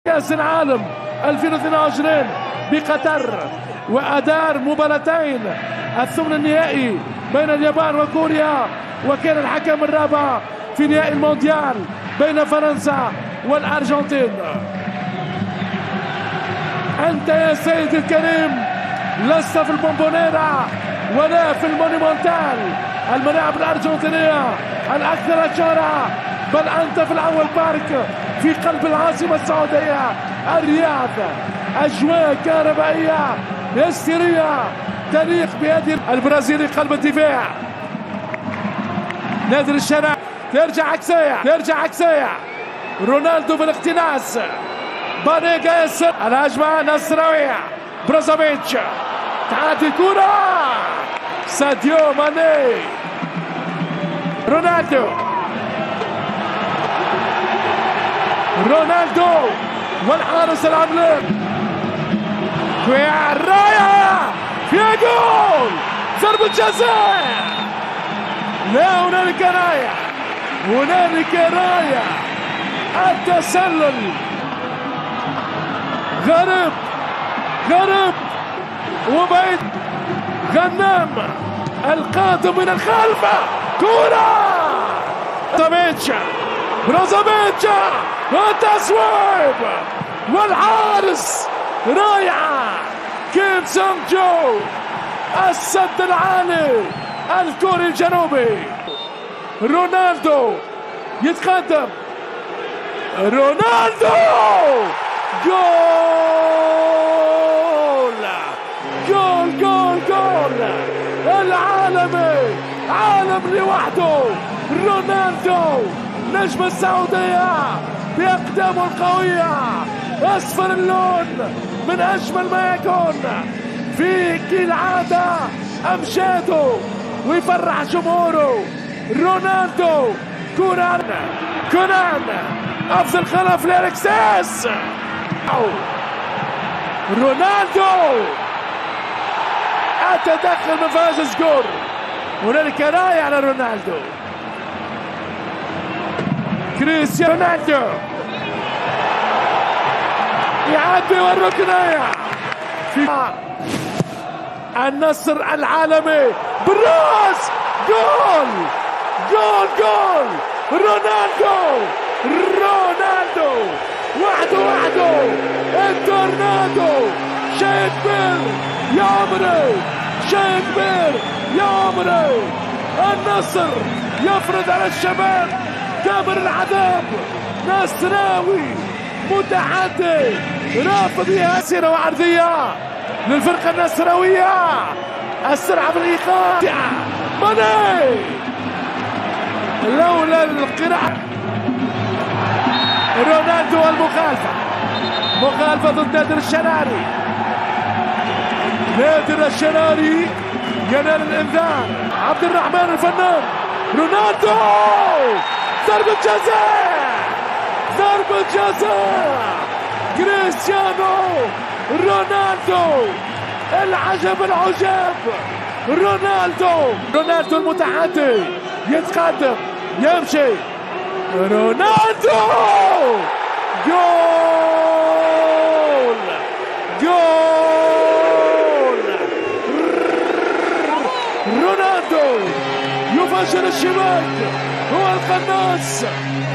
كأس العالم 2022 بقطر، وأدار مباراتين الثمن النهائي بين اليابان وكوريا، وكان الحكم الرابع في نهائي المونديال بين فرنسا والأرجنتين. أنت يا سيدي الكريم لست في البومبونيرا ولا في المونيمونتال، الملاعب الأرجنتينية الأكثر شهرة، بل أنت في الأول بارك في قلب العاصمة السعودية الرياض. أجواء كهربائية هستيرية تليق بهذه. البرازيلي قلب الدفاع، نادر الشارع، ترجع عكسية، ترجع عكسية، رونالدو في الاقتناص، بانيجا يسر، الهجمة نصراوية، بروزوفيتش تعدي كرة، ساديو ماني، رونالدو، رونالدو والحارس العملاق، كويع راية فيها جول، ضربة جزاء، لا هنالك راية، هنالك راية، التسلل، غريب غريب وبعيد، غنام القادم من الخلف، كرة بروزوفيتش، بروزوفيتش والتصويب والحارس رائعة، كيم سونغ جو، السد العالي الكوري الجنوبي. رونالدو يتقدم، رونالدو جول جول جول جول، العالمي عالم لوحده، رونالدو نجم السعودية بأقدامه القوية، أصفر اللون من أجمل ما يكون في كالعادة أمجاده ويفرح جمهوره. رونالدو كوران، كوران أفضل خلف لألكسيس، رونالدو التدخل من فاز سكور، هنالك راية على رونالدو، كريستيانو رونالدو يعدي والركنية في النصر العالمي بالراس، جول جول جول، رونالدو رونالدو وحده وحده، التورنادو، شيء كبير يا عمري، شيء كبير يا عمري. النصر يفرض على الشباب كامل العذاب، نصراوي متحدي رافض ياسر، وعرضية للفرقة النصراوية، السرعة في الإيقاع، ماني لولا القراءة، رونالدو المخالفة، مخالفة ضد نادر الشراري، نادر الشراري ينال الإنذار. عبد الرحمن الفنان، رونالدو ضربة جزاء، ضربة جزاء، كريستيانو رونالدو، العجب العجاب، رونالدو، رونالدو المتحدي يتقدم يمشي، رونالدو جول جول، رونالدو يفجر الشباك، هو القناص،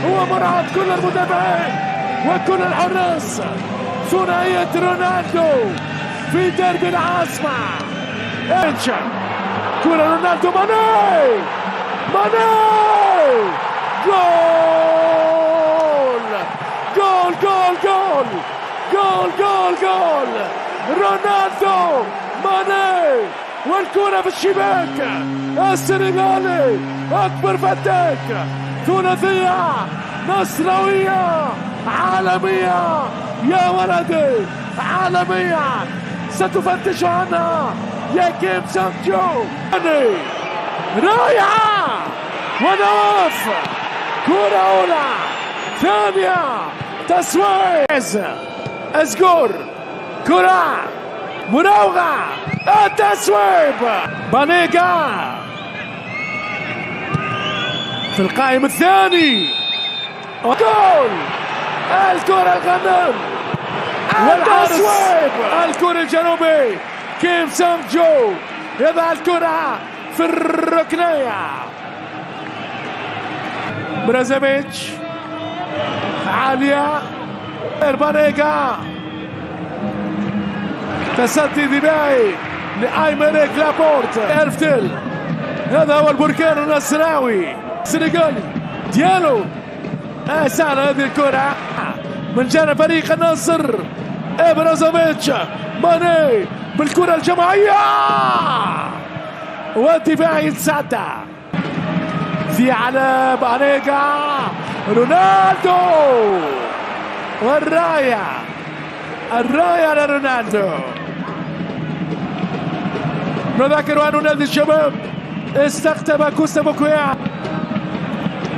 هو مرعب كل المدافعين وكل الحراس. ثنائية رونالدو في درب العاصمة. انشا كرة رونالدو، ماني ماني جول جول جول جول جول جول جول، رونالدو ماني والكرة في الشباك، السنغالي أكبر فتاك، ثلاثية نصراوية عالمية يا ولدي، عالمية ستفتش عنها يا كيم سانج جو. رائعة ونواف، كرة أولى ثانية، تسويق أزجور، كرة مراوغة، التسويب، بانيجا في القائم الثاني، جول، الكرة الغنم. والحارس الكوري الجنوبي كيم سانج جو يضع الكرة في الركنية. برازيفيتش عالية، بانيغا، تصدي دفاعي لأيمريك لابورت. ارفتل، هذا هو البركان النصراوي السنغالي ديالو. سهلة هذه الكرة من جانب فريق النصر. ابرازوفيتش، ماني بالكرة الجماعية والدفاع يتصدى في على بانيغا، رونالدو والراية، الراية على رونالدو. نذكر أن نادي الشباب استقطب كوستا كويا.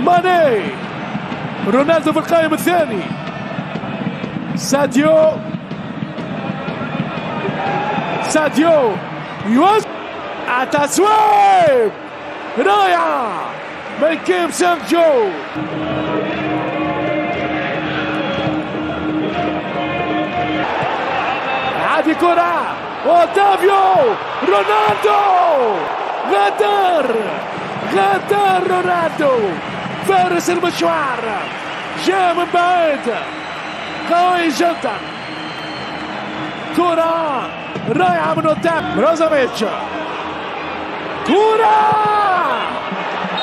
ماني، رونالدو في القائم الثاني، ساديو، ساديو يوز، التصويب رائعة من كيم سانج جو. هذه كرة اوتافيو، رونالدو غدر، غدر رونالدو فارس المشوار، جاء من بعيد قوي جدا. كرة رائعة من اوتافيو، بروزوفيتش، كرة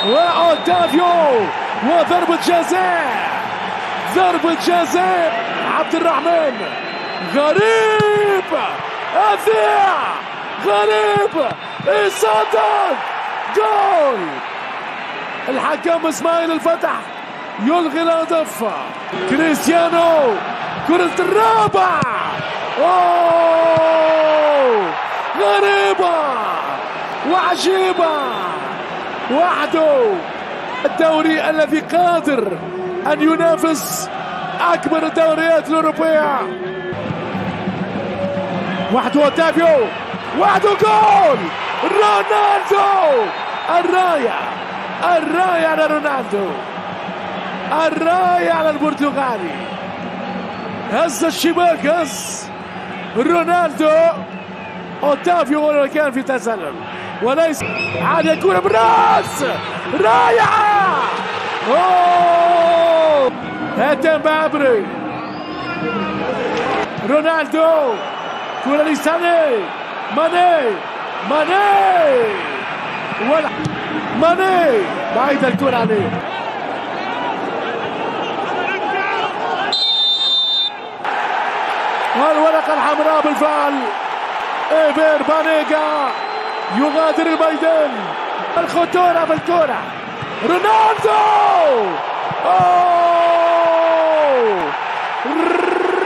واوتافيو وضربة جزاء، ضربة جزاء. عبد الرحمن غريب، أذيع غريب، إصابة، جول. الحكم اسماعيل الفتح يلغي الهدف. كريستيانو، كرة الرابع، أوه غريبة وعجيبة، وحده الدوري الذي قادر أن ينافس أكبر الدوريات الأوروبية. وحده أوتافيو، وحده جول، رونالدو، الراية، الراية على رونالدو، الراية على البرتغالي. هز الشباك، هز رونالدو. أوتافيو هو كان في تسلل وليس. عادة كرة بالراس رائعة، أوه هاتم بابري، رونالدو، كرة لساني، ماني، ماني، ولا ماني، بعيد الكرة عليه. والورقة الحمراء بالفعل، إيفير بانيغا يغادر الميدان. الخطورة بالكرة، رونالدو، أوه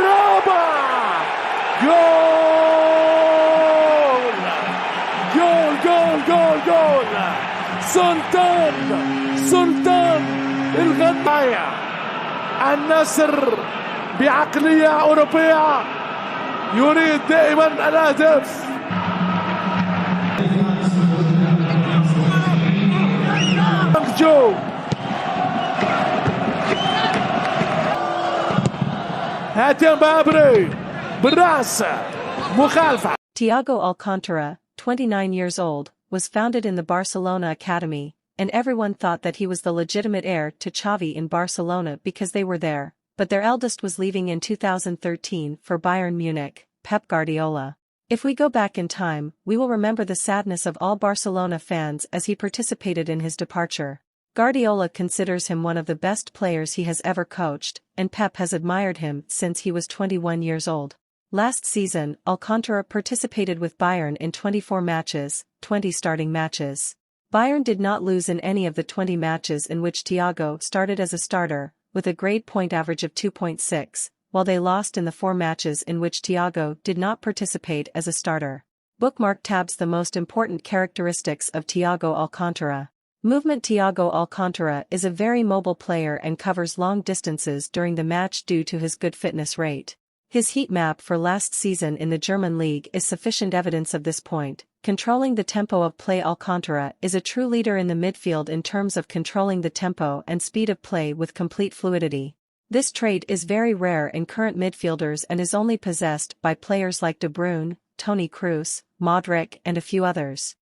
رابع جول، جول جول جول جول، سلطان، سلطان الغناية. النصر بعقلية أوروبية يريد دائما الهدف. جو هاتين بابري بالراس، مخالفة. Thiago Alcantara, 29 years old, was founded in the Barcelona academy, and everyone thought that he was the legitimate heir to Xavi in Barcelona because they were there, but their eldest was leaving in 2013 for Bayern Munich, Pep Guardiola. If we go back in time, we will remember the sadness of all Barcelona fans as he participated in his departure. Guardiola considers him one of the best players he has ever coached, and Pep has admired him since he was 21 years old. Last season, Alcantara participated with Bayern in 24 matches, 20 starting matches. Bayern did not lose in any of the 20 matches in which Thiago started as a starter, with a grade point average of 2.6, while they lost in the 4 matches in which Thiago did not participate as a starter. Bookmark tabs. The most important characteristics of Thiago Alcantara. Movement. Thiago Alcantara is a very mobile player and covers long distances during the match due to his good fitness rate. His heat map for last season in the German league is sufficient evidence of this point. Controlling the tempo of play. Alcantara is a true leader in the midfield in terms of controlling the tempo and speed of play with complete fluidity. This trait is very rare in current midfielders and is only possessed by players like De Bruyne, Toni Kroos, Modric and a few others.